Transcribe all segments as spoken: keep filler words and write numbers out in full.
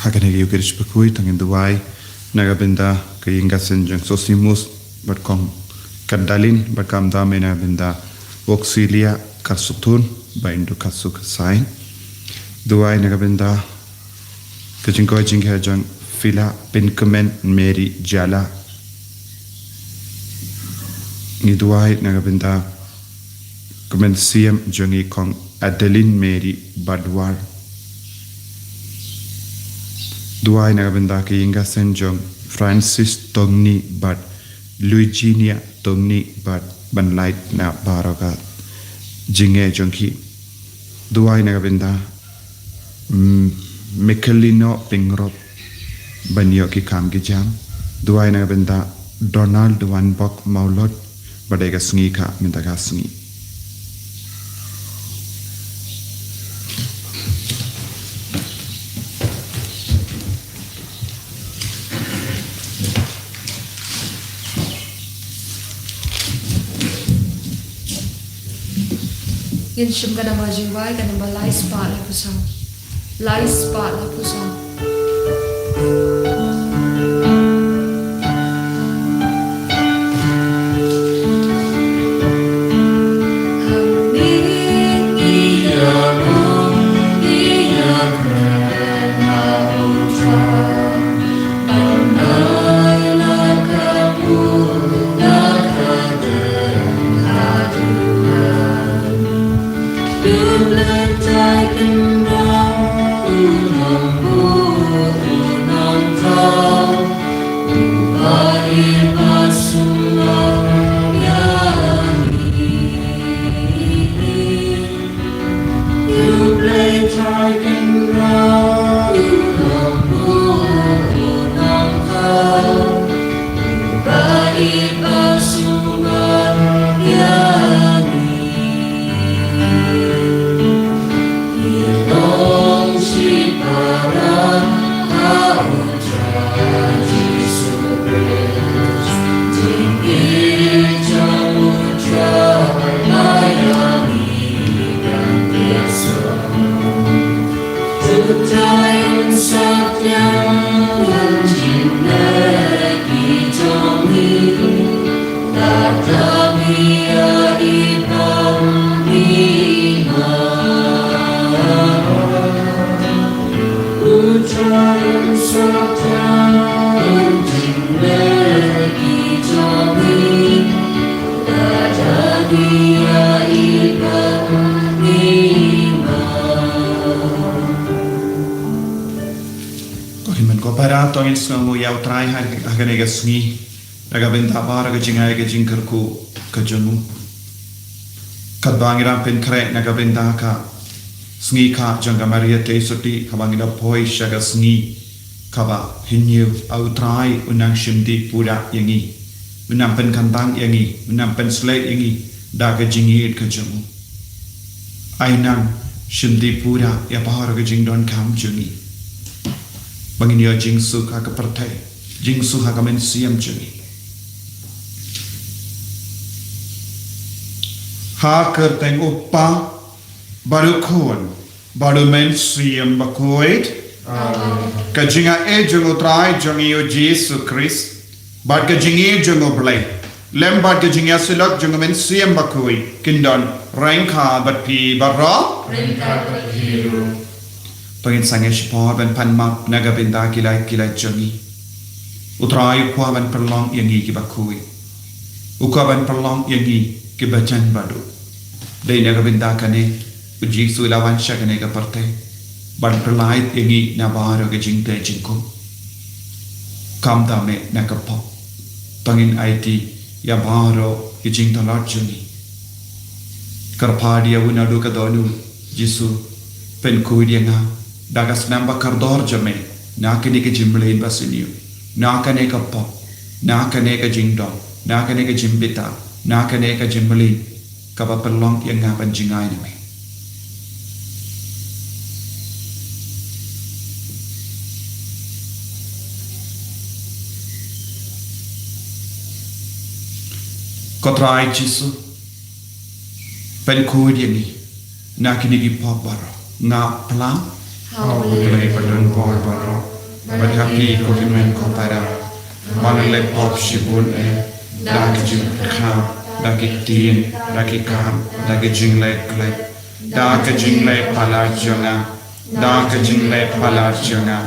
Ha kane ka ïing ki riewkhuid to ngin duwai na ka bynta ka ïing ka sem jong Sosimus bad kong Kadalin bad kumta me na ka bynta Voxilia Karsutun ba in duk ka suk ka saiñ. Duwai na ka bynta ka jingkoit jingkhiah jong Phila Pinkmen Mary Jala. Ngi duwai na ka bynta ka mynsiem jong i kong Adeline Mary Badwar. Duwai na ka bynta ka ïing ka sem jong Francis Tongni bad Luiginia Tongni bad ban lait na baroh ka jingeh jong ki. Duwai na ka bynta mm, Mikelino Pingrop ban ïoh ki kam ki jam. Duwai na ka bynta Donald Wanbok Maulot ba dei ka sngi ka mynta ka sngi. Ngin shim ka namba jingduwai, ka namba lai spah laiphew saw. Lai spah laiphew saw. Ko hynmen ko para, to ngin sngewnguh ïa U Trai ha, ha kane ka sngi na ka bynta baroh ka jingai ka jingkyrkhu ka jong u. Katba ngi dang pynkhreh na ka bynta ka sngi ka jong ka Maria Theisotti, kaba ngi la poi sha ka sngi kaba hynñiew, a U Trai u nang shim dih pura ïa ngi, u nang pynkyntang ïa ngi, u nang pynsleh ïa ngi da ka jingïeit ka jong u. Ai nang shim dih pura ïa baroh ka jingdonkam jong ngi, ba ngin ïoh jingsuk ha ka pyrthei, jingsuk ha ka mynsiem jong ngi. Ha ka kyrteng U Kpa bad U Khun bad U Mynsiem Bakhuid. Amen. Ka jingaiei jong U Trai jong ngi U Jisu Khrist bad ka jingïeit jong U Blei lem bad ka jingïasyllok jong U Mynsiem Bakhuid kin don ryngkat bad phi baroh. Ryngkat bad phi ruh. To ngin sangeh shipor ban pan map na ka bynta ki lait ki lait jong ngi. U Trai u kwah ban pynlong ïa ngi kiba khuid. U kwah ban pynlong ïa ngi kiba jan baduh. Dei na ka bynta kane U Jisu u la wan sha kane ka pyrthei ban pyllait ïa ngi na baroh ka jingtei jingkhum. Kumta me na ka pop, to ngin aiti ïa baroh ki jingtlot jong ngi. Kyrpad ïa u naduh ka dohnud, Jisu, pynkhuid ïa nga da ka snam ba kordor jong me na kane ka jingmlien ba sniew, na kane ka pop, na kane ka jingdom, na kane ka jingbitar, na kane ka jingmlien kaba pynlong ïa nga ban jngai na me. Ko Trai Jisu, pynkhuid ïa ngi na kine ki pop baroh. Nga plang, Ha U Blei ba don bor baroh, bad ha phi ko hynmen ko para, ba ngi leh pop shibun eh, da ka jingpyrkhat, da ki ktien, da ki kam, da ki jingleh klet, da ka jingleh palat jong nga, da ka jingleh palat jong nga,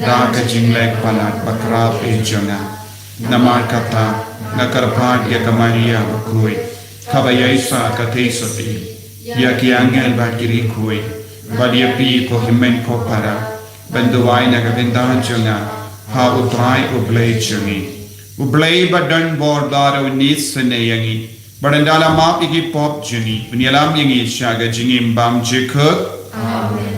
da ka jingleh palat bakhraw eh jong nga. Namar kata, nga kyrpad ïa ka Maria bakhuid, kaba ïaishah ka theisotti, ïa ki angel bad ki riewkhuid, bad ïa phi ko hynmen ko para, ban duwai na ka bynta jong nga ha U Trai U Blei jong ngi. U Blei ba don bor baroh un isynei ïa ngi, bad un da la map ïa ki pop jong ngi, un ïalam ïa ngi sha ka jingim bymjukut. Amen.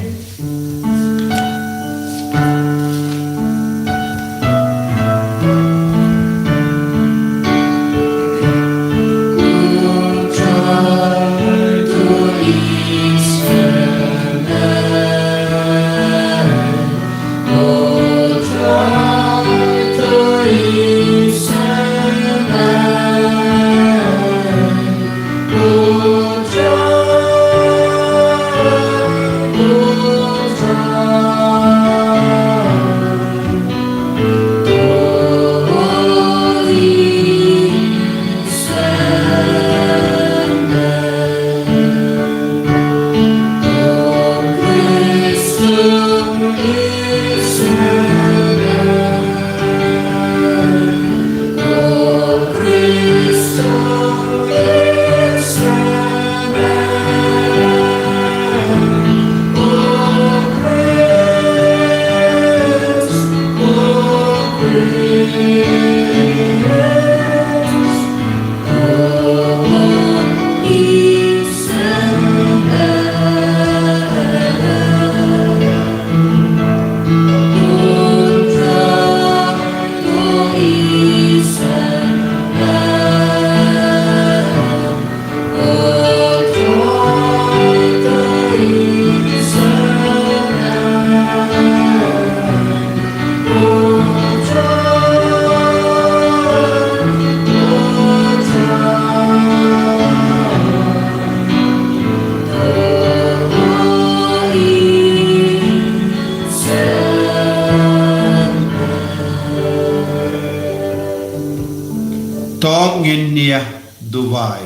To ngin ïa duwai.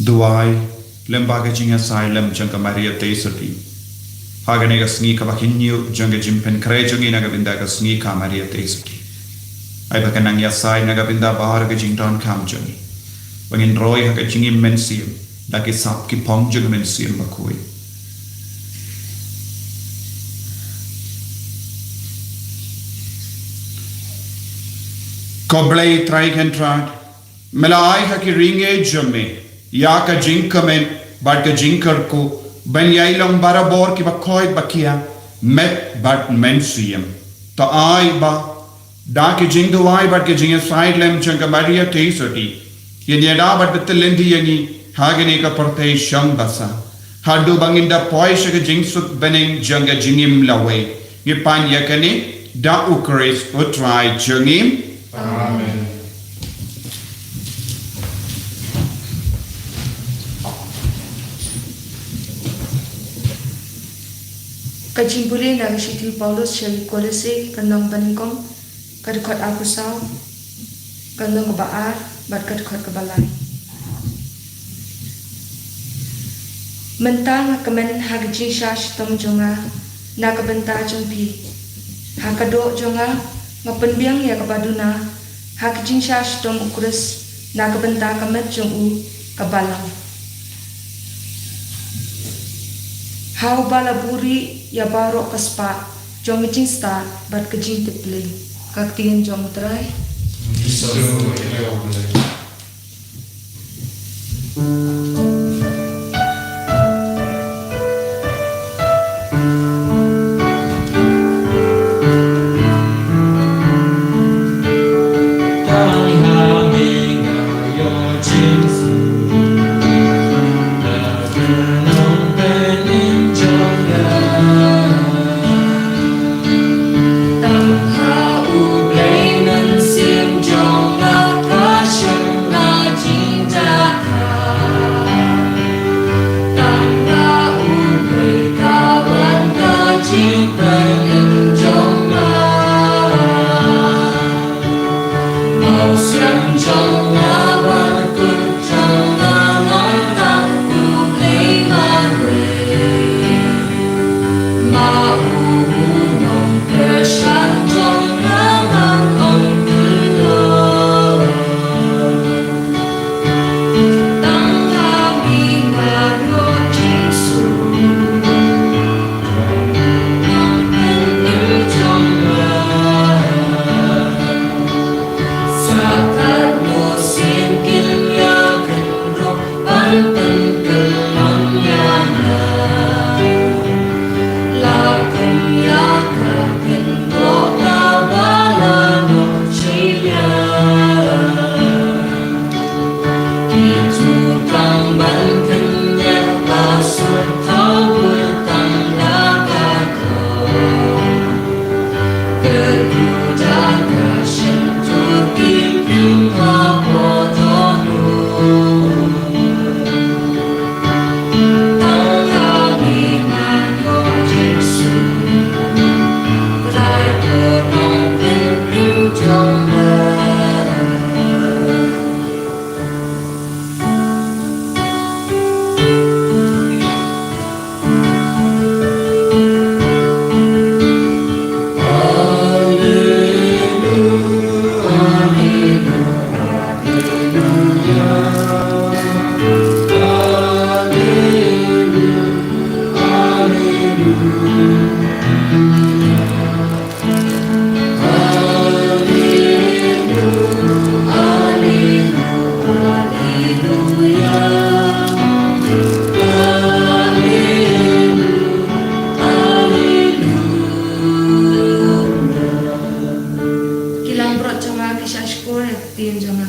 Duwai lyngba ka jingïasaid lem jong ka Maria Theisotti ha kane ka sngi kaba hynñiew jong ka jingpynkhreh jong ngi na ka bynta ka sngi ka Maria Theisotti. Ai ba kan nang ïasaid na ka bynta baroh ka jingdonkam jong ngi, ba ngin roi ha ka jingim mynsiem da ki sap ki phong jong ka mynsiem bakhuid. Ko Blei Trai Kynrad, me la ai ha ki ri ngi jong me ïa ka jingkmen bad ka jingkyrkhu ban ïai long barabor kiba koit ba khiah, met bad mynsiem. To ai ba da ka jingduwai bad ka jingïasaid lem jong ka Maria Theisotti, ïa ngi da bad ba te lynti ïa ngi ha kane ka pyrthei shong basa, haduh ba ngin da poi sha ka jingsuk bneng jong ka jingim lawei. Ngi pan ïa kane da U Khrist U Trai jong ngi. Amen. Ka jingpule na ka shithi u Paulus sha ki Kolose, ka lynnong ba nyngkong, ka dkhot arphew saw, ka lynnong kaba ar bad ka dkhot kaba lai. Mynta nga kmen ha ka jingshah shitom jong nga na ka bynta jong phi. Ha ka doh jong nga, nga pynbiang ïa kaba duna ha ka jingshah shitom U Khrist na ka bynta ka met jong u ka balang, ha uba la buhrieh ïa baroh ka spah jong ka jingstad bad ka jingtipbli. Ka ktien jong U Trai. Ki langbrot jong nga ki shah shkor ïa ka ktien jong nga.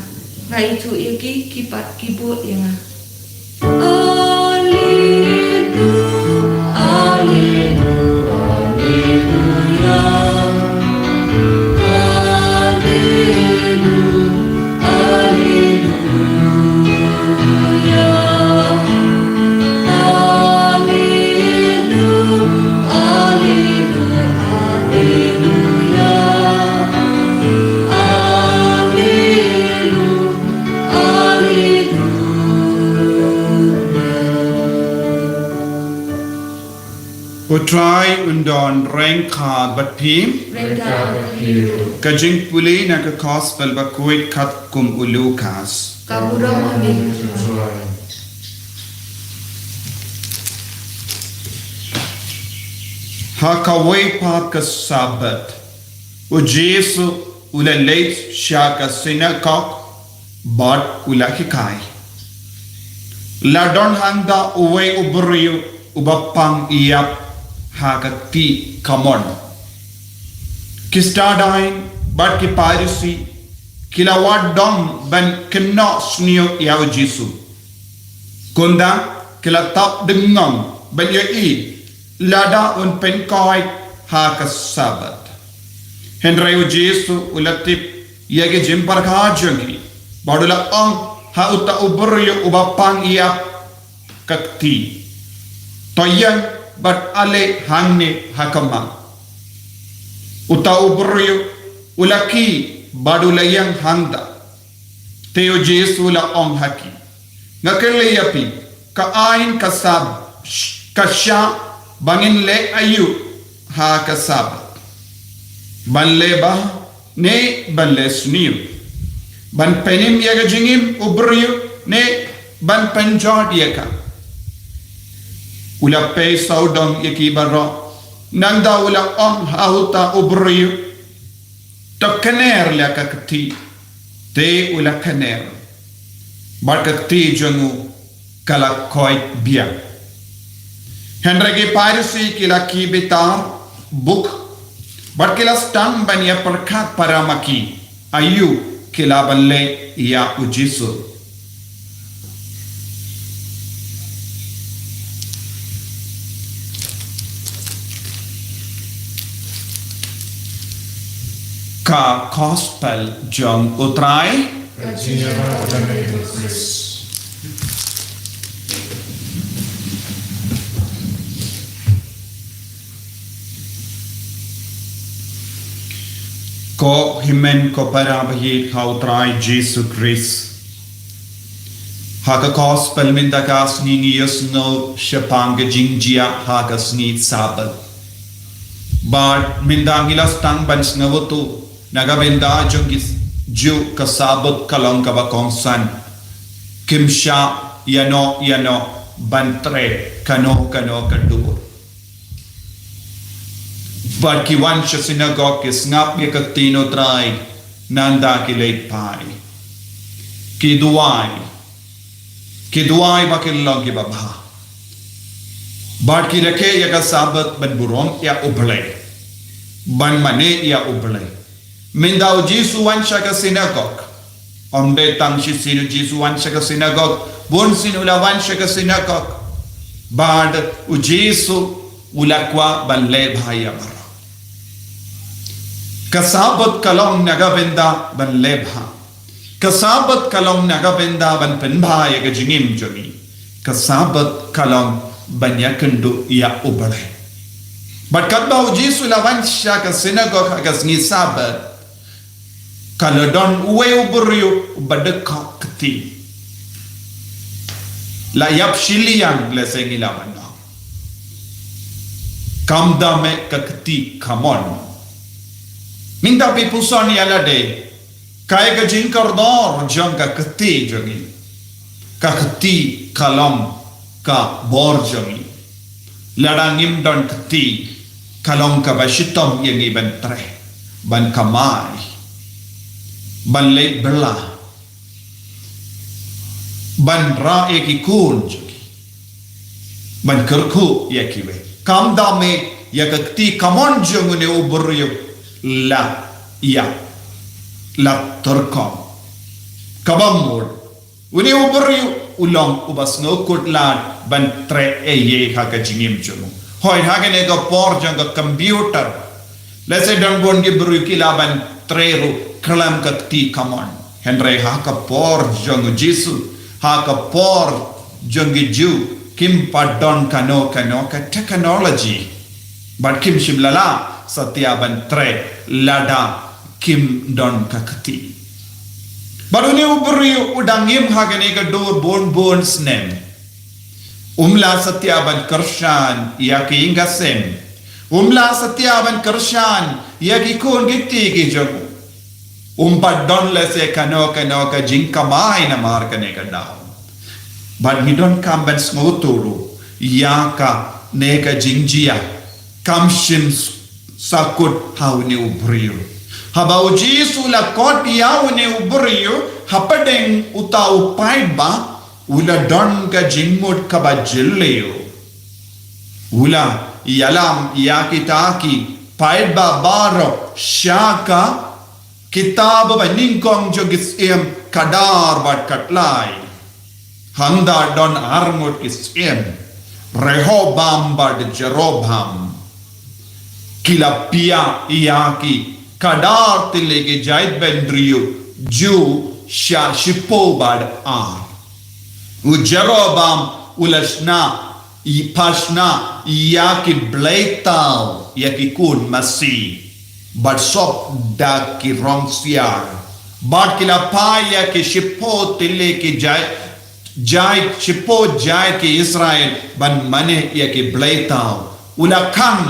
Nga ithuh ïa ki, ki pat ki bud ïa nga. Alleluia, alleluia, alleluia, alleluia, alleluia, alleluia. Alleluia, alleluia. U Trai un don ryngkat bad phi. Ryngkat bad phi ruh. Ka jingpule na ka Gospel bakhuid katkum u Lukas. Ka burom ha me, Trai. Ha kawei pat ka Sabbath, u Jisu u la leit sha ka synagog bad u la hikai. La don hangta uwei u briew uba pang ïap ha ka kti kamon. Ki Saddukai bad ki Pharisi ki la wad dong ban kynnoh sniew ïa u Jisu. Kumta ki la tap dengngong ban ïohi lada un pynkoit ha ka Sabbath. Hynrei u Jisu u la tip ïa ki jingpyrkhat jong ki, bad u la ong ha uta u briew uba pang ïap ka kti, "To ïeng bad ale hangne ha ka ma." Uta u briew u la khie bad u la ïeng hangta. Te u Jisu u la ong ha ki, "Nga kylli ïa phi, ka aiñ ka sab, ka shah ba ngin leh aïu ha ka Sabbath? Ban leh bha ne ban leh sniew? Ban pynim ïa ka jingim u briew ne ban pynjot ïa ka?" U la pei sawdong ïa ki baroh, nangta u la ong ha uta u briew, "To kner ïa ka kti." Te u la kner, bad ka kti jong u ka la koit biang. Hynrei ki Pharisi ki la khie bitar buk, bad ki la sdang ban ïa pyrkhat para ma ki aïu ki lah ban leh ïa u Jisu. Ka Gospel jong u Trai. Ka jingïarap ïa me ko Khrist. Ko hynmen ko para ba ïeit ha u Trai Jisu Khrist. Ha ka Gospel mynta ka sngi ngi ïohsngew shaphang ka jingjia ha ka sngi Sabbath. Bad mynta ngi la sdang ban sngewthuh na ka bynta jong ki Jiw ka Sabbath ka long kaba kongsan. Kim shah ïano ïano ban treh kano kano ka dur. Bad ki wan sha synagog ki sngap ïa ka ktien u Trai, nangta ki leit phai. Ki duwai. Ki duwai ba ki long kiba bha. Bad ki rakhe ïa ka Sabbath ban burom ïa U Blei. Ban mane ïa U Blei. Mynta u Jisu wan sha ka sinagog. Ym dei tang shisien u Jisu wan sha ka sinagog. Bun sien u la wan sha ka sinagog. Bad u Jisu u la kwah ban leh bha ïa baroh. Ka Sabbath ka long na ka bynta ban leh bha. Ka Sabbath ka long na ka bynta ban pynbha ïa ka jingim jong ngi. Ka Sabbath ka long ban ïakynduh ïa U Blei. Bad katba u Jisu la wan sha ka sinagog ha ka sngi Sabbath, ka la don uwei u briew uba dkhot kti. La ïap shiliang lehse ngi la ban ong. Kam da mih ka kti kamon. Mynta phi puson ïa lade. Kaei ka jingkordor jong ka kti jong ngi. Ka kti ka long ka bor jong ngi. Lada ngim don kti ka long kaba shitom ïa ngi ban treh, ban kamai, ban leit bylla, ban rah ïa ki khun jong ngi, ban kyrkhu ïa kiwei. Kam da mih ïa ka kti kamon jong une u briew la ïa la tyrkhong. Kaba mut une u briew u long uba sngewkhuslai ban treh ei ei ha ka jingim jong u. Hooid ha kane ka por jong ka computer. Lehse don bun ki briew ki lah ban treh ruh khlem ka kti kamon. Hynrei ha ka por jong u Jisu, ha ka por jong ki Jiw, kim pat don kano kano ka technology. Bad kim shym la lah satia ban treh lada kim don ka kti. Bad une u briew u dang im ha kane ka dur bun bun snem. Um lah satia ban kyrshan ïa ki ïing ki sem. Um lah satia ban kyrshan ïa ki khun ki kti ki jong u. Um pat don lehse kano kano ka jingkamai namar kane ka daw. Bad ngi donkam ban sngewthuh ruh ïa kane ka jingjia. Kam shym sahkut ha une u briew. Haba u Jisu u la khot ïa une u briew hapdeng uta u paidbah, u la don ka jingmut kaba jylliew. U la ïalam ïa kita ki paidbah baroh sha ka kitab banyngkong jong ki syiem Khadar bad Khatlai. Hangta don arngut ki syiem, Rehoboam bad Jeroboam. Ki la pia ïa ki Khadar tylli ki jaitbynriew jong u sha shiphew bad ar. U Jeroboam u la shna, i pashna ïa ki bleithaw, ïa ki khun masi, bad sop da ki rong siar. Bad ki la phah ïa ki shiphew tylli ki jait, jait, shiphew jait ki Israel ban mane ïa ki bleithaw. U la khang,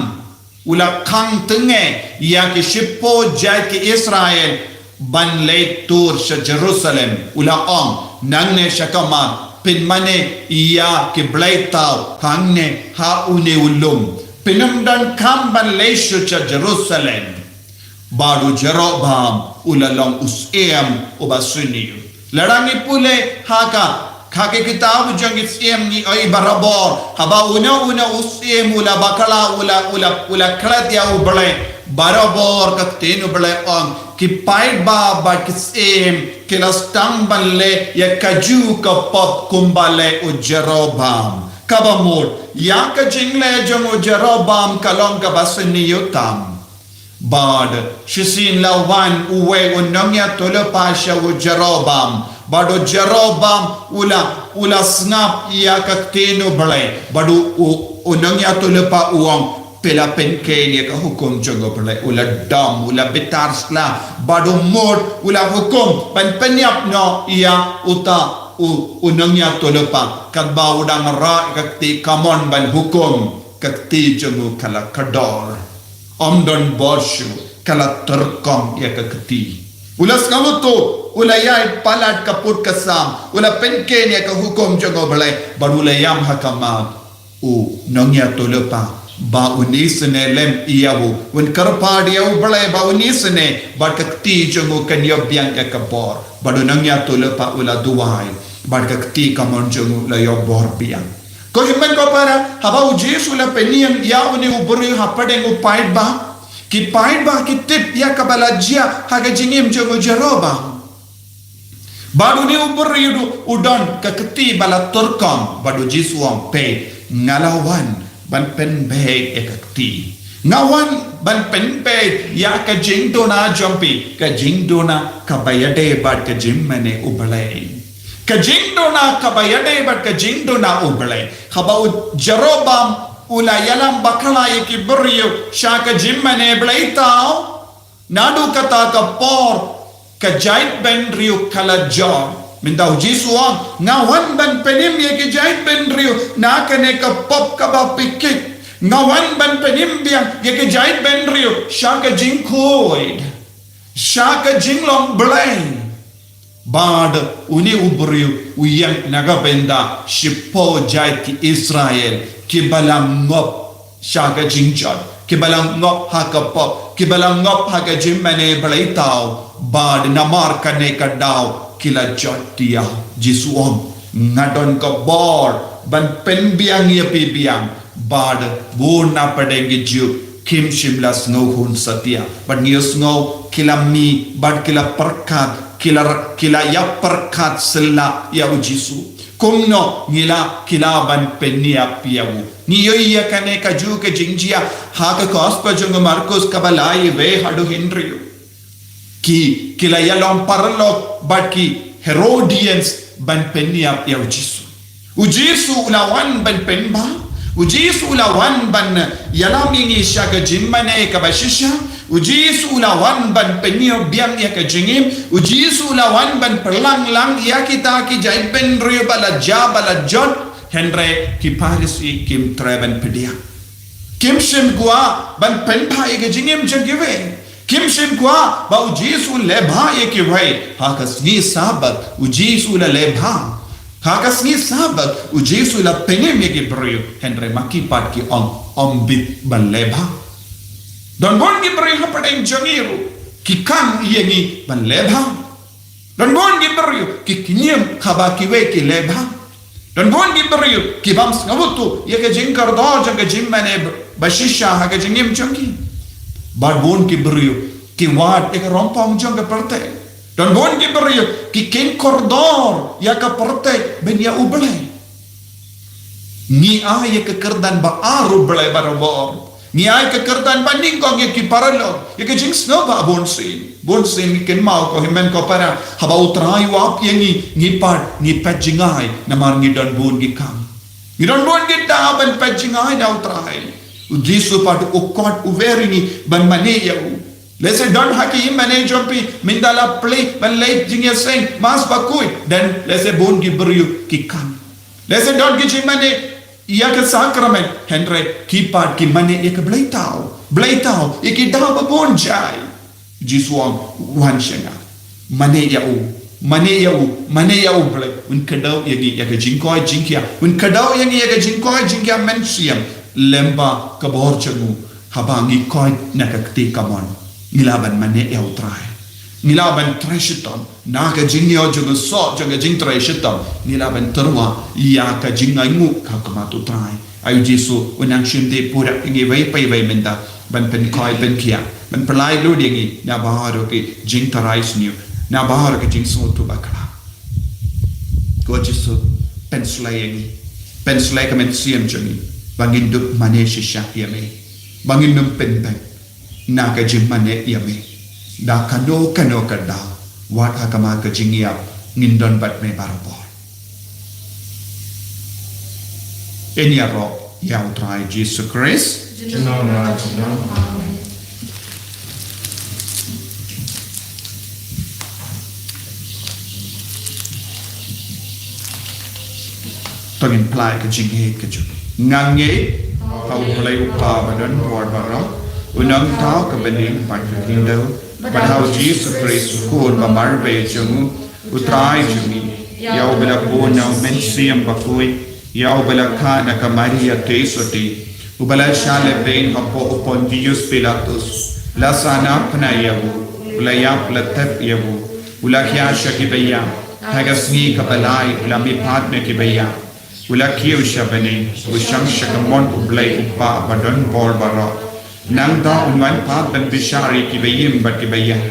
u la khang tynge ïa ki shiphew jait ki Israel ban leit tur sha Jerusalem. U la ong, nangne sha kamar, pynmane ïa ki bleithaw hangne ha une u lum. Pyndonkam ban leit shuh sha Jerusalem. Bad u Jeroboam u la long u syiem uba sniew. Lada ngi pule ha ka, ha ki kitab jong ki syiem ngi ïohi barabor, haba uno uno u syiem u la bakla, u la, u la, u la klet ïa U Blei. Barabor ka ktien U Blei ong, ki paidbah bad ki syiem ki la sdang ban leh ïa kajuh ka pop kumba leh u Jeroboam. Kaba mut, ïa ka jingleh jong u Jeroboam ka long kaba sniew tam. Bad shisien la wan uwei u nongïathuhlypa sha u Jeroboam. Bad u Jeroboam u la, u la sngap ïa ka ktien U Blei. Bad u, u, u nongïathuhlypa u ong, phi la pynkheiñ ïa ka hukum jong U Blei. U la dom, u la bitar sla. Bad u mut, u la hukum ban pynïap noh ïa uta u, u nongïathuhlypa. Katba u dang rah ïa ka kti kamon ban hukum, ka kti jong u ka la kdor. Ym don bor shuh, ka la tyrkhong ïa ka kti. U la sngewthuh, u la ïai palat ka put ka sam, u la pynkheiñ ïa ka hukum jong U Blei, bad u la ïam ha khmat u nongïathuhlypa, ba un isynei lem ïa u, un kyrpad ïa U Blei ba un isynei, bad ka kti jong u kan ïoh biang ïa ka bor, bad u nongïathuhlypa u la duwai. Bad ka kti kamon jong u la ïoh bor biang. Ko hynmen ko para, haba u Jisu u la pynïeng ïa une u briew hapdeng u paidbah, ki paidbah ki tip ïa kaba la jia ha ka jingim jong u Jeroboam. Bad une u briew u don ka kti ba la turkam, bad u Jisu u ong, peit, nga la wan ban pynbeit ïa ka kti. Nga wan ban pynbeit ïa ka jingduna jong phi, ka jingduna kaba ïadei bad ka jingmane U Blei. Ka jingduna kaba ïadei bad ka jingduna U Blei. Haba u Jeroboam u la ïalam bakla ïa ki briew sha ka jingmane bleitaw, naduh kata ka por ka jaitbynriew ka la jot. Mynta u Jisu u ong, nga wan ban pynim ïa ki jaitbynriew na kane ka pop kaba phi kit. Nga wan ban pynim biang ïa ki jaitbynriew sha ka jingkhuid, sha ka jinglong Blei. Bad une u briew u ïeng na ka bynta shiphew jait ki Israel kiba la ngop sha ka jingjot, kiba la ngop ha ka pop, kiba la ngop ha ka jingmane bleitaw, bad namar kane ka daw ki la jot ïa u. Jisu u ong, nga don ka bor ban pynbiang ïa phi biang, bad bun na pdeng ki Jiw kim shym la sngewhun satia. Bad ngi ïohsngew ki la mih, bad ki la pyrkhat, ki la, ki la ïa pyrkhat sla ïa u Jisu. Kumno ngi la, ki la ban pynïap ïa u. Ngi ïohi ïa kane kajuh ka jingjia ha ka gospel jong u Markus kaba lai, wei haduh hynriew. Ki, ki la ïalong paralok bad ki Herodians ban pynïap ïa u Jisu. U Jisu u la wan ban pynbha, u Jisu u la wan ban ïalam ïa ngi sha ka jingmane kaba shisha, u Jisu u la wan ban pynïap biang ïa ka jingim, u Jisu u la wan ban pynlang lang ïa kita ki jaitbynriew ba la jia ba la jot, hynrei ki Pharisi kim treh ban pdiang. Kim shym kwah ban pynbha ïa ka jingim jong kiwei. Kim shym kwah ba u Jisu u lehbha ïa kiwei. Ha ka sngi Sabbath u Jisu u la lehbha. Ha ka sngi Sabbath u Jisu u la pynim ïa ki briew. Hynrei ma ki pat ki ong, ym bit ban lehbha. Don bun ki briew hapdeng jong ngi ruh ki khang ïa ngi ban lehbha. Don bun ki briew ki kñiem haba kiwei ki lehbha. Don bun ki briew ki bym sngewthuh ïa ka jingkordor jong ka jingmane ba shisha ha ka jingim jong ki. Bad bun ki briew ki wad ïa ka rongpong jong ka pyrthei. Don bun ki briew ki khein kordor ïa ka pyrthei ban ïa U Blei. Ngi ai ïa ka kyrdan ba ar U Blei barabor. Ngi ai ka kyrdan ba nyngkong ïa ki paralok, ïa ka jingsngewbha bunsien. Bunsien ngi kynmaw ko hynmen ko para, haba U Trai u ap ïa ngi, ngi pat, ngi peit jngai, namar ngi don bun ki kam. Ngi don bun ki daw ban peit jngai na U Trai. U Jisu pat u khot u wer ïa ngi ban mane ïa u. Lehse don ha ki mane jong phi, mynta la plie ban leit jingïaseng Mass bakhuid, don lehse bun ki briew ki khang. Lehse don ki jingmane ïa ka sakramen, hynrei ki pat ki mane ïa ka bleitaw, bleitaw, ïa ki daw ba bun jai. Jisu u ong, wan sha nga. Mane ïa u, mane ïa u, mane ïa U Blei. Un kdew ïa ngi ïa ka jingkoit jingkhiah, un kdew ïa ngi ïa ka jingkoit jingkhiah mynsiem. Lyngba ka bor jong u, haba ngi koit na ka kti kamon, ngi lah ban mane ïa U Trai. Ngi lah ban trei shitom na ka jingïoh jong u soh jong ka jingtrei shitom. Ngi lah ban tyrwa ïa ka jingainguh ha khmat U Trai. Ai U Jisu u nang shim dih pura ïa ngi wei pa wei mynta, ban pynkoit pynkhiah, ban pynlait lut ïa ngi na baroh ki jingtharai sniew, na baroh ki jingsngewthuh bakla. Ko Jisu, pynshlei ïa ngi, pynshlei ka mynsiem jong ngi, ba ngin dup mane shisha ïa me, ba ngin ym pynbeit na ka jingmane ïa me da kano kano ka daw, wat ha khmat ka jingïap ngin don bad me barabor. Ngin ïaroh ïa U Trai Jisu Khrist. Junom la junom. Amen. To ngin plie ka jingngeit ka jong ngi. Nga ngeit ha U Blei U Kpa ba don bor baroh, U Nongthaw ka bneng bad ka khyndew, bad ha U Jisu Khrist U Khun ba marwei jong u, U Trai jong ngi, ïa uba la bun na U Mynsiem Bakhuid, ïa uba la kha na ka Maria Theisotti, uba la shah lehbeiñ hapoh u Pontius Pilatus, la sah na phna ïa u, u la ïap la tep ïa u, u la khia sha ki baïap, Ha ka sngi kaba lai u la mihpat na ki baiah, u la kiew sha bneng, u shong sha kamon U Blei U Kpa ba don bor baroh. Nangta un wan pat ban bishar ïa ki baïing bad ki baiah.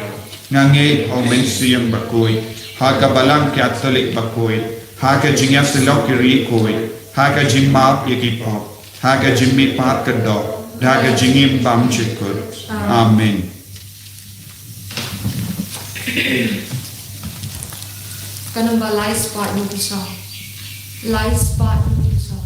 Nga ngeit ha U Mynsiem Bakhuid, ha ka Balang Katholik bakhuid, ha ka jingïasyllok ki riewkhuid, ha ka jingmap ïa ki pop, ha ka jingmihpat ka doh, ha ka jingim bymjukut. Amen. Ka namba lai spah hynñiew phew saw. Lai spah hynñiew phew saw.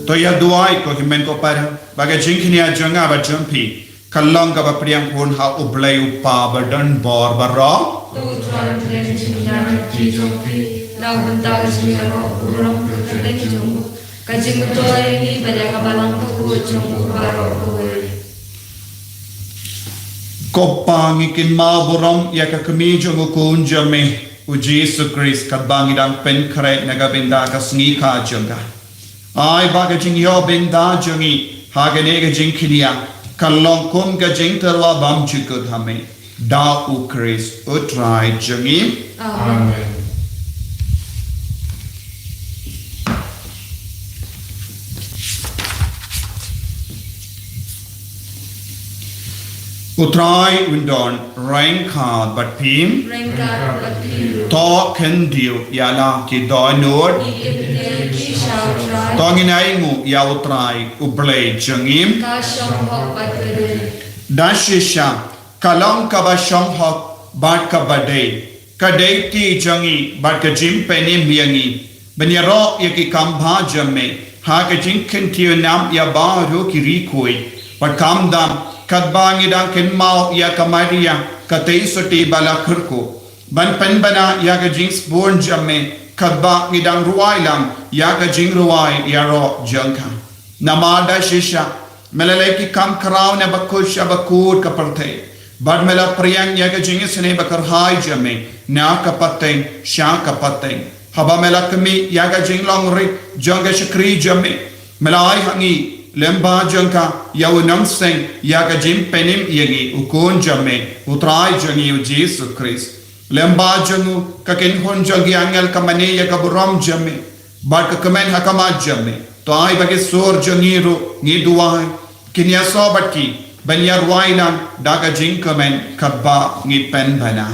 To ïa duwai ko hynmen ko para, ba ka jingkñia jong nga bad jong phi kan long kaba pdiang khun ha U Blei U Kpa ba don bor baroh. To U Trai, pdiang jingkñia ha ki jong phi na ka bynta ka jingïaroh burom ka kyrteng jong u, ka jingmyntoi ïa ngi bad ïa ka balang bakhuid jong u baroh kawei. Ko Pa, ngi kynmaw burom ïa ka kmie jong u Khun jong me, u Jisu Khrist, katba ngi dang pynkhreh na ka bynta ka sngi kha jong ka. Ai ba ka jingïoh bynta jong ngi ha kane ka jingkñia kan long kum ka jingtyrwa bymjukut ha me, da U Khrist U Trai jong ngi. Amen. Amen. U Trai un don ryngkat bad phi. Ryngkat bad phi. To khyndiat ïa la ki dohnud. Ngi im ne ki sha U Trai. To ngin ainguh ïa U Trai U Blei jong ngi. Ka shong hok bad ka dei. Da shisha, ka long kaba shong hok bad kaba dei, ka dei ki jong ngi bad ka jingpynim ïa ngi ban ïaroh ïa ki kam bha jong me ha ka jingkyntiew nam ïa baroh ki riewkhuid. Bad khamtam katba ngi dang kynmaw ïa ka Maria ka tei sotti ba la kyrkhu, ban pynbna ïa ka jingsbun jong me katba ngi dang rwai lang ïa ka jingrwai ïaroh jong ka. Namar da shisha me la leh ki kam khraw na bakut sha bakut ka pyrthei, bad me la pdiang ïa ka jingisynei bakyrhai jong me na ka pateng sha ka pateng. Haba me la khmih ïa ka jinglong rit jong ka shakri jong me, me la ai ha ngi lyngba jong ka ïa u Nongpynim ïa ka jingpynim ïa ngi, u Khun jong me, U Trai jong ngi U Jisu Khrist. Lyngba jong u ka kynhun jong ki angel ka mane ïa ka burom jong me, bad ka kmen ha khmat jong me. To ai ba ki sur jong ngi ruh, ngi duwai, kin ïasoh bad ki ban ïa rwai lang da ka jingkmen katba ngi pynbna.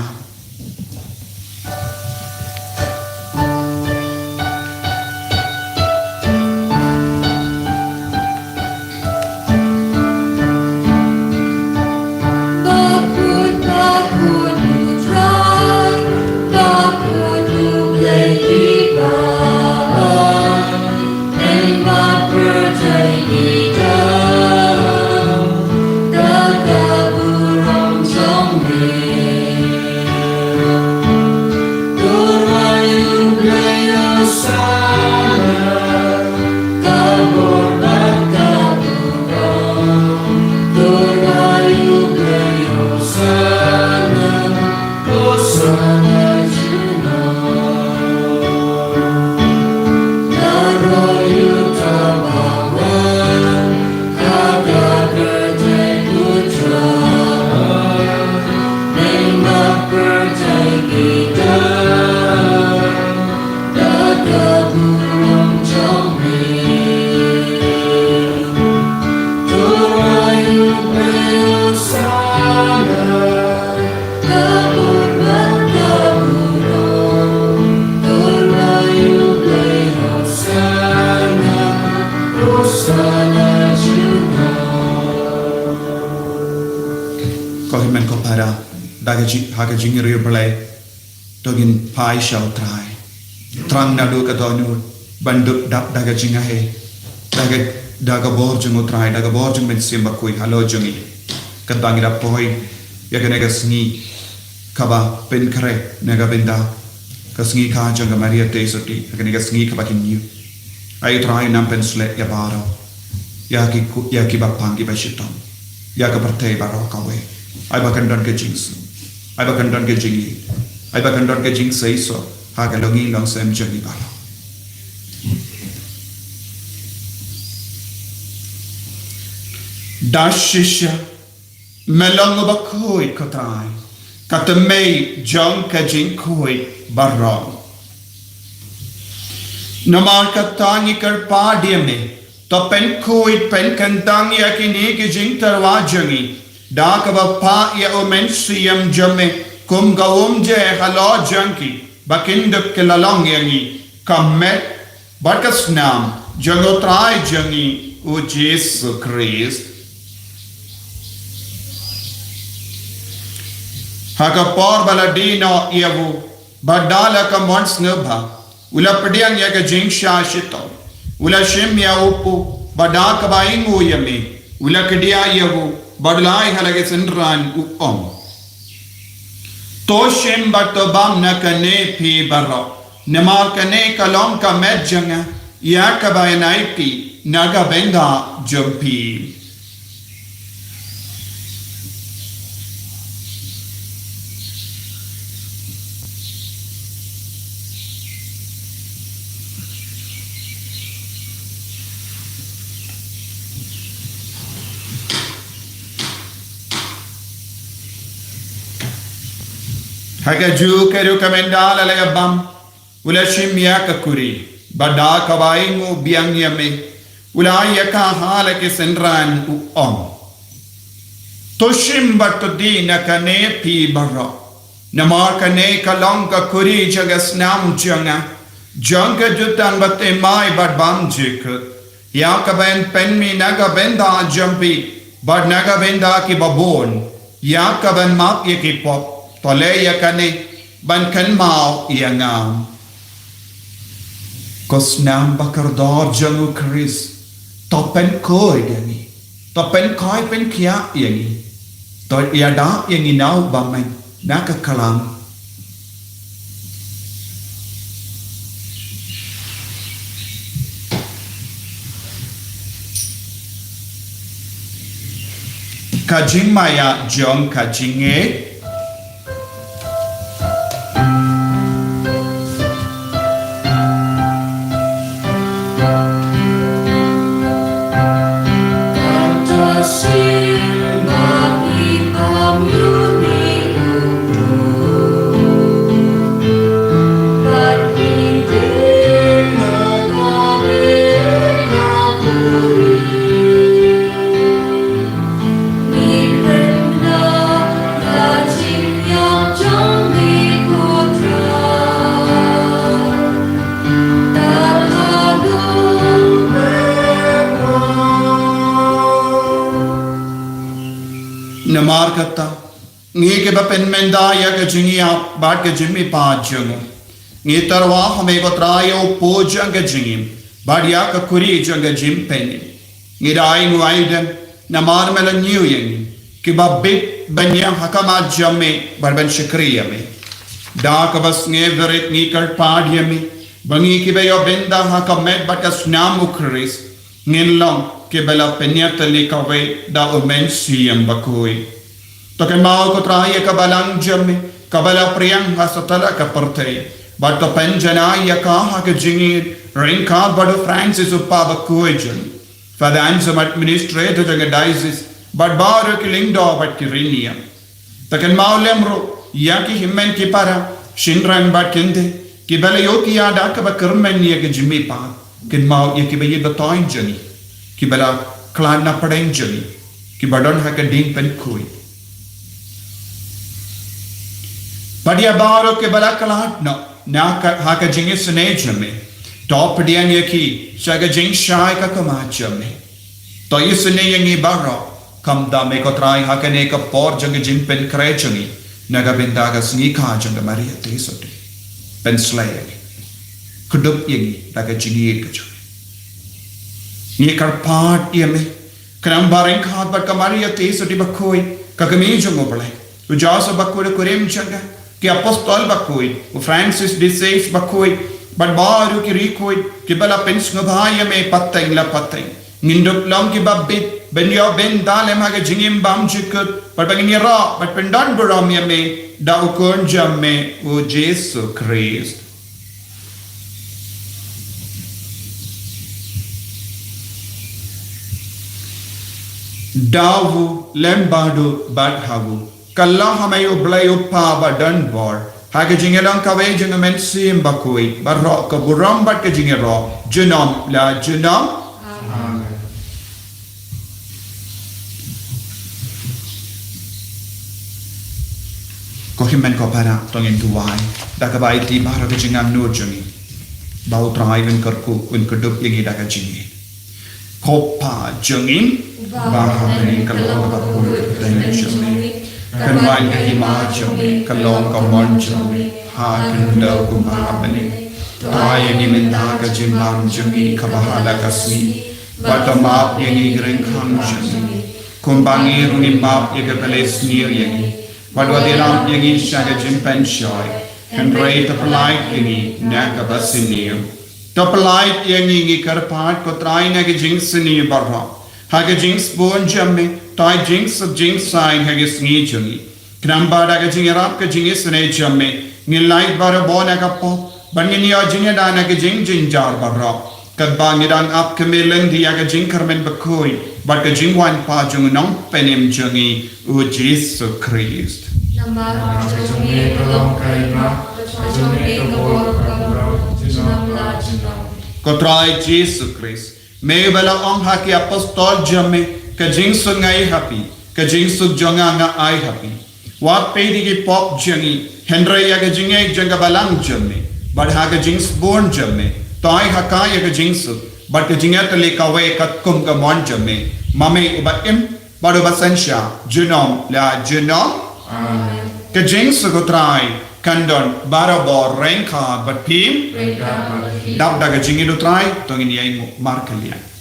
da ka jing, ha ka jingriewblei, to ngin phai sha U Trai. Thrang naduh ka dohnud ban dup dap da ka jingaiei, da ka, da ka bor jong U Trai, da ka bor jong U Mynsiem Bakhuid halor jong ngi. Katba ngi da poi ïa kane ka sngi kaba pynkhreh na ka bynta ka sngi kha jong ka Maria Theisotti, ïa kane ka sngi kaba khynñiuh. Ai U Trai, nang pynshlur ïa baroh, ïa ki ku, ïa kiba pang, kiba shitom, ïa ka pyrthei baroh kawei. Ai ba kan don ka jingsuk, ai ba kan don ka jingïeit, ai ba kan don ka jingseisoh ha ka longïing longsem jong ngi baroh. Da shisha Me long uba khuid, ko Trai, ka tmei jong ka jingkhuid baroh. Namar kata ngi kyrpad ïa me, to pynkhuid pynkyntang ïa kine ki jingtyrwa jong ngi da kaba phah ïa U Mynsiem jong me kum ka umje halor jong ki, ba kin dup ki la long ïa ngi ka met bad ka snam jong U Trai jong ngi U Jisu Khrist. Ha ka por ba la die noh ïa u, bad da la ka mon sngewbha, u la pdiang ïa ka jingshah shitom, u la shim ïa u paw, bad da kaba ainguh ïa me, u la kdiah ïa u, bad u la ai ha la ki synran, u ong: To shim bad to bam na kane phi baroh, namar kane ka long ka met jong nga, ïa kaba yn ai phi na ka bynta jong phi. Ha kajuh ka rukom ynda la la ïa bam, u la shim ïa ka kuri, bad da kaba ainguh biang ïa me, u la ai ïa ka ha la ki synran, u ong: To shim bad to die na kane phi baroh, namar kane ka long ka kuri jong ka snam jong nga, jong ka jutang bathymmai bad bymjukut, ïa kaban pynmih na ka bynta jong phi bad na ka bynta kiba bun, ïa kaban map ïa ki pop. To leh ïa kane ban kynmaw ïa nga. Ko snam ba kordor jong U Khrist, to pynkhuid ïa ngi, to pynkhuid pynkhiah ïa ngi, to ïada ïa ngi na u bymman na ka khlam. Ka jingmaïa jong ka jingngeit. Namar kata, ngi kiba pynmynda ïa ka jingïap bad ka jingmihpat jong u, ngi tyrwa ha me ko Trai ïa u paw jong ka jingim, bad ïa ka kuri jong ka jingpynim. Ngi da ainguh aidem, namar me la ñiew ïa ngi, kiba bit ban ïeng ha khmat jong me, bad ban shakri ïa me. Da kaba sngewrit ngi kyrpad ïa me, ba ngi kiba ïoh bynta ha ka met bad ka snam U Khrist, ngin long kiba la pynïatylli kawei da U Mynsiem Bakhuid. To kynmaw ko Trai ïa ka balang jong me, kaba la pdiang ha satlak ka pyrthei, bad to pynjanai ïa ka ha ka jingïeit, ryngkat bad u Francis u Paw Bakhuid jong ngi, Father Anselm, Administrator jong ka Diocese, bad baroh ki lyngdoh bad ki riewniam. To kynmaw lem ruh ïa ki hynmen ki para, shynrang bad kynthei, kiba la ïoh ki ïada kaba kyrmen ïa ka jingmihpat. Kynmaw ïa kiba ïeit ba thoh jong ngi, kiba la khlad na pdeng jong ngi, kiba don ha ka diengpynkhuid. Bad ïa baroh kiba la khlad noh na ka, ha ka jingisynei jong me, to pdiang ïa ki sha ka jingshai ka khmat jong me. To isynei ïa ngi baroh, kumta me ko Trai, ha kane ka por jong ka jingpynkhreh jong ngi, na ka bynta ka sngi kha jong ka Maria te sotti. Pynslei ïa ngi. Kdup ïa ngi da ka jingïeit ka jong ngi. Ngi kyrpad ïa me. Khnang ba ryngkat bad ka Maria te sotti bakhuid, ka kmie jong U Blei, u Joseph bakhuid, u kurim jong ka, ki apostol bakhuid, u Francis de Sales bakhuid, bad baroh ki riewkhuid kiba la pynsngewbha ïa me pateng la pateng, ngin dup long kiba bit ban ïoh bynta lem ha ka jingim bymjukut, bad ba ngin ïaroh bad pyndon burom ïa me da u Khun jong me, u Jisu Khrist. Da u lem bad u bad ha u, ka long ha me U Blei U Kpa badonbor, ha ka jingïalong kawei jong U Mynsiem Bakhuid, baroh ka burom bad ka jingïaroh junom la junom. Amen. Ko hynmen ko para, to ngin duwai da kaba ïeit baroh ka jingangnud jong ngi, ba U Trai un kyrkhu, un kdup ïa ngi da ka jingïeit. Ko Pa jong ngi ba ha bneng, ka long ka bakhuid ka kyrteng jong me. Kan wan ka hima jong me, ka long ka mon jong me ha khyndew kumba ha bneng. Trai ïa ngi mynta ka jingbam jong ngi kaba ha la ka sngi, bad to map ïa ngi ki ryngkhang jong ngi, kumba ngi ruh ngi map ïa kiba la sniew ïa ngi. Bad wat ïalam ïa ngi sha ka jingpynshoi, hynrei to pyllait ïa ngi na kaba sniew. To pyllait ïa ngi, ngi kyrpad ko Trai, na ka jingsniew baroh, ha ka jingsbun jong me, to ai jingsuk jingsaiñ ha ka sngi jong ngi. Khnang ba da ka jingïarap ka jingisynei jong me, ngin lait barabor na ka pop, bad ngin ïoh jingïada na ka jingjynjar baroh, katba ngi dang ap khmih lynti ïa ka jingkyrmen bakhuid bad ka jingwan pa jong u Nongpynim jong ngi, u Jisu Khrist. Namar ka jong me ka long ka ïing, ka jong me ka bor ka burom, junom la junom. Ko Trai Jisu Khrist, me ba la ong ha ki apostol jong me, ka jingsuk nga ai ha phi, ka jingsuk jong nga nga ai ha phi. Wat peit ïa ki pop jong ngi, hynrei ïa ka jingngeit jong ka balang jong me, bad ha ka jingsbun jong me, to ai ha ka ïa ka jingsuk bad ka jingïatylli kawei katkum ka mon jong me, ma me uba im bad uba synshar junom la junom. Amen. Ka jingsuk U Trai kan don barabor ryngkat bad phi. Ryngkat bad phi. Dap da ka jingïeit U Trai, to ngin ïainguh markylliang.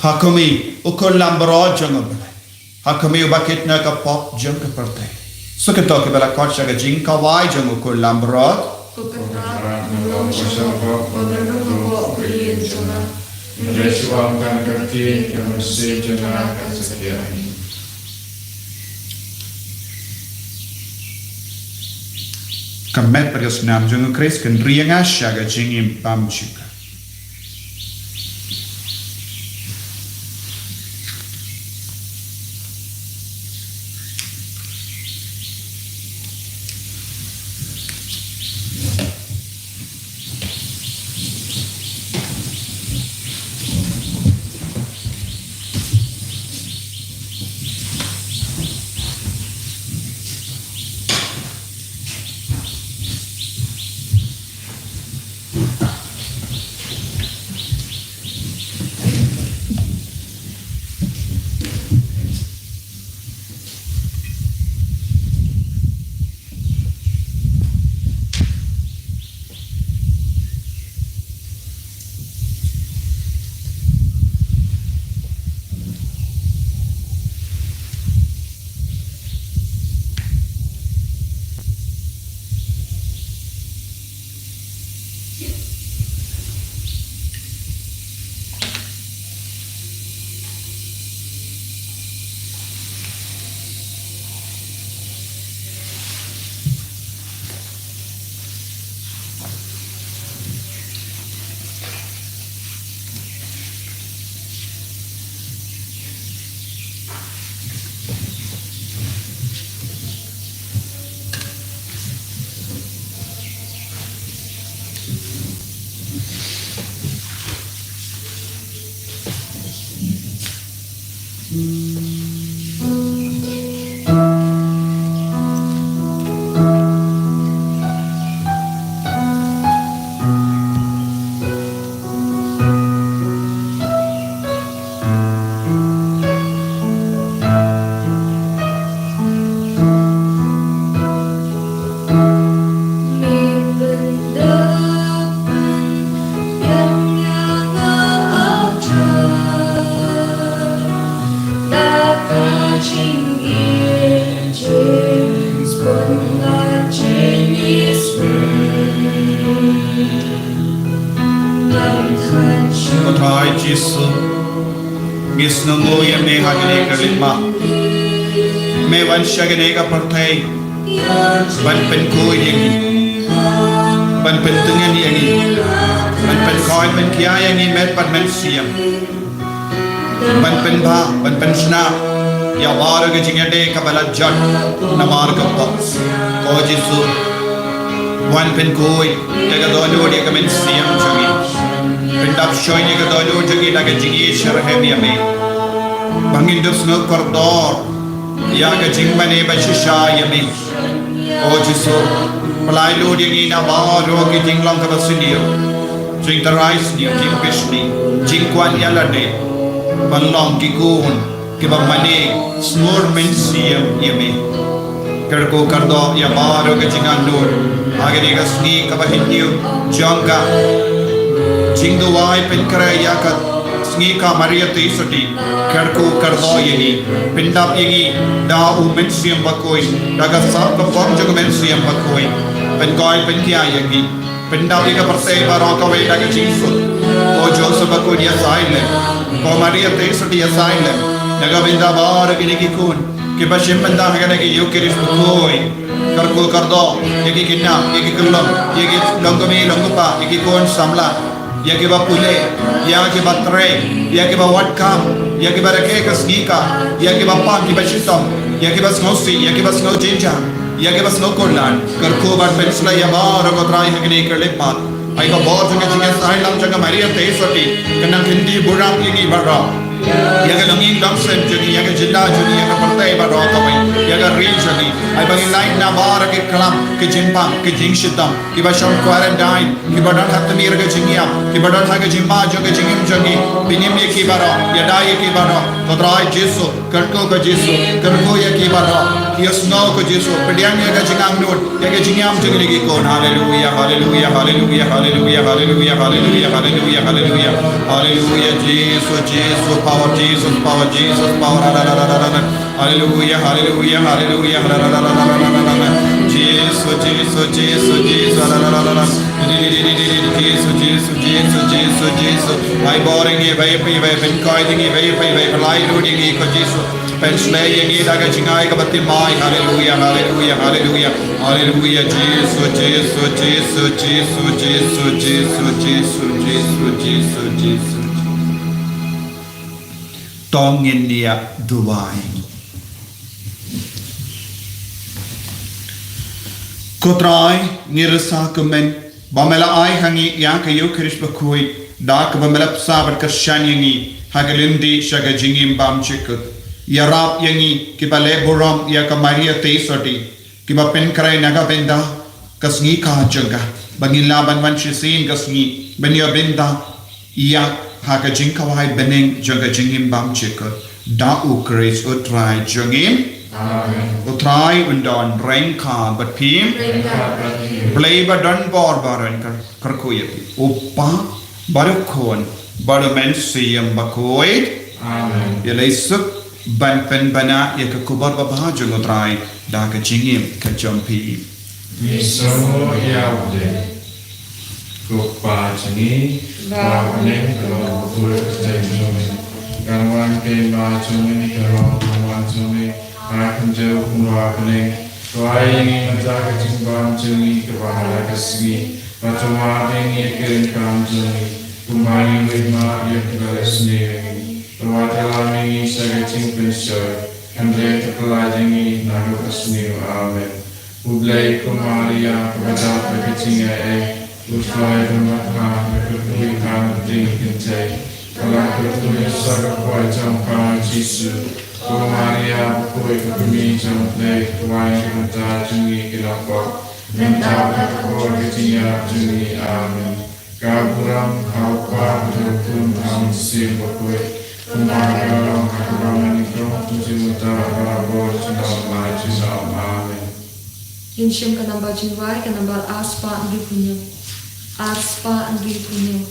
Ha khmih, u khun langbrot jong U Blei. Ha khmih, uba kit na ka pop jong ka pyrthei. Suk ïa kito kiba la khot sha ka jingkhawai jong u khun langbrot. Ko Kynrad, nga long ka shongkop, ba nga rung hapoh ka ïing jong nga. Hynrei shuwa ong kane ka kti, ka mynsiem jong nga kan sa khia hi. Ka met bad ka snam jong U Khrist kan ri ïa nga sha ka jingim bymjukut. Ko Trai Jisu, ngi sngewnguh ïa me ha kane ka lynti. Me wan sha kane ka pyrthei ban pynkhuid ïa ngi, ban pyntngen ïa ngi, ban pynkhuid, ban khia ïa ngi met bad mynsiem, ban pynbha, ban pynshna ïa baroh ka jingïadei kaba la jot namar ka pop. Ko Jisu, wan pynkhuid ïa ka dohnud ïa ka mynsiem jong ngi. Pyndap shuh ïa ka dohnud jong ngi da ka jingïeit syrhem ïa me, ba ngin dup sngewkordor ïa ka jingmane ba shisha ïa me. O Jisu, pyllait lut ïa ngi na baroh ki jinglong kaba sniew, jingtharai sniew, jingbishni, jingkwah ïa lade, ban long ki khun kiba mane, sngur mynsiem ïa me. Kyrkhu kyrdoh ïa baroh ka jingangnud ha kane ka sngi kaba hynñiew jong ka jingduwai pynkhreh ïa ka sngi ka Maria Theisotti. Kyrkhu kyrdoh ïa ngi, pyndap ïa ngi da u Mynsiem Bakhuid, da ka sap ka pop jong u Mynsiem Bakhuid. Pynkhuid pynkhia ïa ngi. Pyndap ïa ka pyrthei baroh kawei da ka jingsuk. Ko Joseph Bakhuid, ïasai lem. Ko Maria Theisotti, ïasai lem. Na ka bynta baroh kine ki khun kiba shim bynta ha kane ka Ïukharist Bakhuid. Kyrkhu kyrdoh ïa ki khynnah, ïa ki khyllung, ïa ki longkmie longkpa, ïa ki khun samla, ïa kiba pule, ïa kiba trei, ïa kiba wad kam, ïa kiba rakhe ka sngi ka, ïa kiba pang kiba shitom, ïa kiba sngewsih, ïa kiba sngew jynjar, ïa kiba sngew khuslai. Kyrkhu ban pynsleh ïa baroh ko Trai ha kane ka lynti. Ai ka bor jong ka jingïasai lang jong ka Maria Theisotti kan nang kyntiew burom ïa ngi baroh, ïa ka longïing longsem jong ngi, ïa ka jylla jong ngi, ïa ka pyrthei baroh kawei, ïa ka ri jong ngi. Ai ba ngin lait na baroh ki khlam, ki jingpang, ki jingshitom, kiba shong quarantine, kiba don ha tmier ka jingïap, kiba don ha ka jingma jong ka jingim jong ngi. Pynim ïa ki baroh, ïada ïa ki baroh. Ko Trai Jisu, kyrkhu ko Jisu, kyrkhu ïa ki baroh. Ïohsngew ko Jisu, pdiang ïa ka jingangnud ïa ka jingïam jong ngi ki khun. Haleluia, haleluia, haleluia, haleluia, haleluia, haleluia, haleluia, haleluia. Haleluia, Jisu, Jisu, power, Jesus, power, Jesus, power. Haleluia, haleluia, haleluia, haleluia. Jisu, Jisu, Jisu, Jisu, Jisu, Jisu, Jisu, Jisu. Ai bor ïa ngi, ba ïa phi, ba ïa pynkoit ïa ngi, ba ïa phi, ba ïa pynlait lut ïa ngi ko Jisu. Pynsleh ïa ngi da ka jingai kaba thymmai. Haleluia, haleluia, haleluia. Haleluia, Jisu, Jisu, Jisu, Jisu, Jisu. To ngin ïa duwai. Ko Trai, ngi rysa kumne ba me la ai ha ngi ïa ka Ïukharist Bakhuid, da kaba me la bsa bad kyrshan ïa ngi ha ka lynti sha ka jingim bymjukut. Ïarap ïa ngi kiba leh burom ïa ka Maria Theisotti, kiba pynkhreh na ka bynta ka sngi ka jong ka, ba ngin lah ban wan shisien ka sngi ban ïa bynta ïa ha ka jingkhawai bneng jong ka jingim bymjukut. Da U Khrist U Trai jong ngi. Amen. U Trai un don ryngkat bad phi. Ryngkat bad phi. Blei ba don bor baroh un kyrkhu ïa phi. U Kpa, bad U Khun, bad U Mynsiem Bakhuid. Amen. Ïa leit suk ban pynbna ïa ka khubor babha jong U Trai da ka jingim ka jong phi. Ngi sngewnguh ïa U Blei. Ko Pa jong ngi, ba ha bneng, ka long ka burom jong ngi. Kan wan ka hima jong ngi, ka long ka mon jong ngi ha ka khyndew kumba ha bneng. To ai ïa ngi mynta ka jingbam jong ngi kaba ha la ka sngi. Bad to map ïa ngi ïa ki ryngkam jong ngi, kumba ngi ruh ngi map ïa kiba la isynei ïa ngi. To wat ïalam ïa ngi sha ka jingpynshoi, hynrei to pyllait ïa ngi na kaba sniew. Amen. U Blei, ko Maria kaba dap da ka jingaiei, u trai ba markhmat, u la kyrkhu ïa pha na ka bneng kynthei, u la kyrkhu ïa pha sha ka kpoh jong pha u Jisu. Ko Maria bakhuid, ka kmie jong U Blei, khawai na ka bynta jong ngi ki nongpop, mynta bad ha ka por ka jingïap jong ngi. Amen. Ka burom ha U Kpa, ha U Khun, ha U Mynsiem Bakhuid, kumba ka la long ha kaba nyngkong, kumjuh mynta, barabor, junom la junom. Amen. Ngin shim ka namba jingrwai, ka nambar arspah hynriewphew hynñiew. Arspah hynriewphew hynñiew.